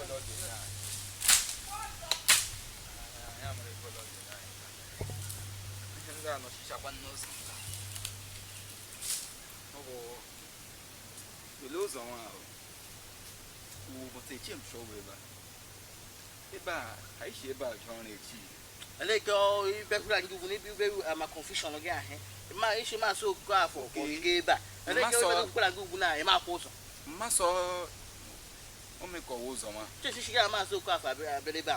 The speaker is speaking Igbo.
ebe ọ dị na anyị amara ebe ọ dị na anyị. Ihe ndị a nọchichakwa n'ụzọ nta. Ọ bụ ele ụzọ nwa ahụ ụbọchị echi m chọọ ebe a, ebe a anyị si ebe a jụọ ọrụ echi. Eleke ọ ibekwuru anyị ugwu n'ibi ube ama confusion gị ahụ ma isi masị okụkọ afọ ka ogige ebe a eleke ibekwuru anyị ugwu na ịma akwụ ụzọ. Mmasọ omekọwa ụzọ nwa. Chesi shiga masị okụkọ afọ abịa ebe a.